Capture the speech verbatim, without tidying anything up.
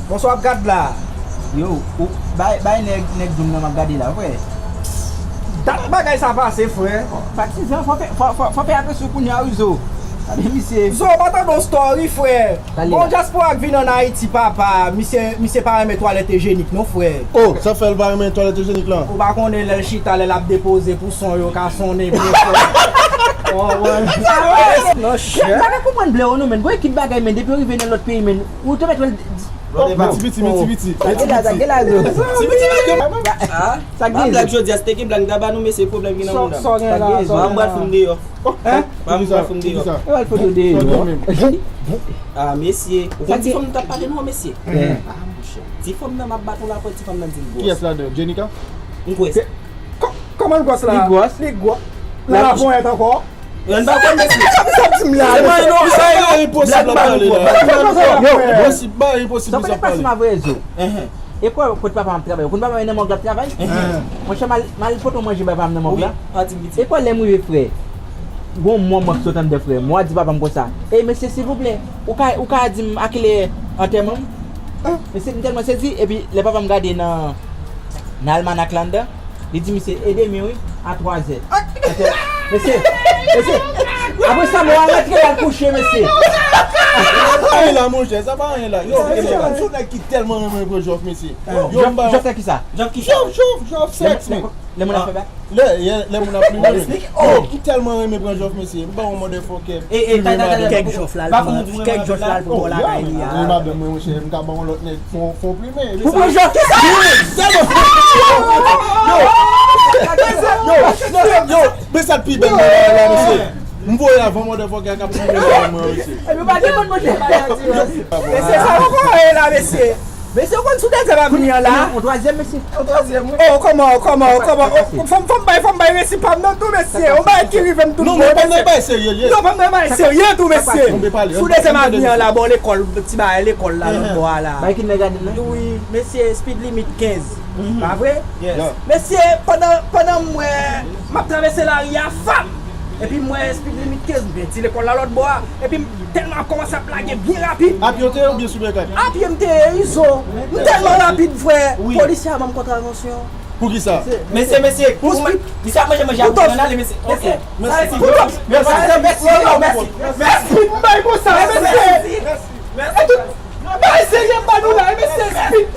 Bon, sa w ap gad la? Yo, ou, bay, bay nèg, nèg djoum nan m ap gade la, frè. Dat bagay sa pase, frè. Patizan, fò fè, fò, fò, fò fè atansyon kounye a, wi, Zo. Gade misye. Zo, pa tande yon story, frè. Bon, dyaspora k vin ann Ayiti, papa, misye, misye pa renmen twalèt ijenik, non, frè. Oh, sa fè l pa renmen twalèt ijenik lan? Ou pa konnen lè l chita, lè l ap depoze pou son yo ka sonnen byen fò. Oh, wè. Non, chè. M pa ka konprann ble yo, non, men. Gon ekip bagay, men, depi yo rive nan lòt peyi, men, ou te mèt wè l. Piti, piti, piti, piti. Sa gen la, sa gen la, Zo. Ti piti, piti. Ah, sa gen blag jodi a, se te gen blag daba nou, mesye, pwoblèm gen nan moun nan. Sa gen la, sa gen la. M pral fout m deyò. Hein? M pral fout m deyò. Yo al fout ou deyò. Ah, mesye. Ou konn ti fanm nan t ap pale nou an, mesye? Ah, monchè. Ti fanm nan m ap bat ou lapòt, ti fanm nan di l gwòs. Kiyès ladan? Jenica? M kwè. Kò-, kòman l gwòs la? Li gwòs. Li gwòs. Nan laponyèt ankò? Ann ba konn mesye. Sa di m la. Se pa non, sa e enposib la pale la. Yo, enposib, ba enposib sa pale. Sa pa pase m avè Zo. E kwè, kote papa m ap travay? Ou konn papa m nan mòg la ap travay? Monchè, m al, m al pote yon manje bay papa m nan mòg la. E kwè lè m rive, frè, gon mò mò ki sot anndan, frè. Mò a di papa m konsa, "Ey, mesye, silvouplè, ou ka, ou ka di m a kilè antèman m?" Mesye, m tèlman sezi, epi lè papa m gade nan, nan almanak la anndan, li di misye, "Edemi, wi, a twazè." Mesye, mesye, apre sa, mò a rantre, l al kouche, mesye. Sa pa anyen la, monchè, sa pa anyen la. Yo, mesye, sou nèg ki tèlman renmen pran jòf, mesye. Yo, m ba Jòf fè kisa? Jòf kisa? Jòf, jòf, jòf, sèks, men. Lè moun ap fè bak? Lè, lè, lè moun ap plimen. Yo, ki tèlman renmen pran jòf, mesye. M ba yon motherfucker. E, e, ta, ta, ta, ta, kèk jòf la, kèk jòf la, pou bò lakay li a. Madanm mwen, monchè, m ka ba yon lòt nèg fon, fon plimen. Pou pran jòf, kisa? Yo, yo, yo, men sa k pi bèl nan bagay la, mesye. M voye avan motherfucker k ap plimen nan mwen, mesye. Epi w pa demann mwen. Mesye, sa w ap voye la, mesye. Mesye, ou konn sou dezyèm avni an la? On twazyèm, mesye. On twazyèm, wi. Oh, kòman, kòman, kòman? Oh, fò m, fò m bay, fò m bay resi pa m nan tou, mesye. On bagay ki rive m tout bon, mesye. Non, men pa nan bagay serye l ye. Non, pa nan bagay serye tou, mesye. Sou dezyèm avni an la, bò lekòl, ti bagay lekòl la, lòt bò a la. Bay ki nèg a di la? Wi, mesye, speed limit kenz. Pa vre? Mesye, pandan, pandan m wè, m ap travèse lari a, fap! Epi m wè speed limit kenz, m pèdi lekòl la lòt bò a. Epi m tèlman ap kòmanse ap lage byen rapid. A pye w te ye oubyen sou bèkay? A pye m te ye, Izo. M tèlman rapid, frè. Polisye a ban m kontravansyon. Poukisa? Mesye, mesye, pou speed. Misye ap manje manje a pou nan ale, mesye. Ok. Mèsi. Mèsi. Mèsi. Mèsi. Mèsi. Speed bay konsa, mesye. Mèsi. Bay serye ba nou la, mesye, speed.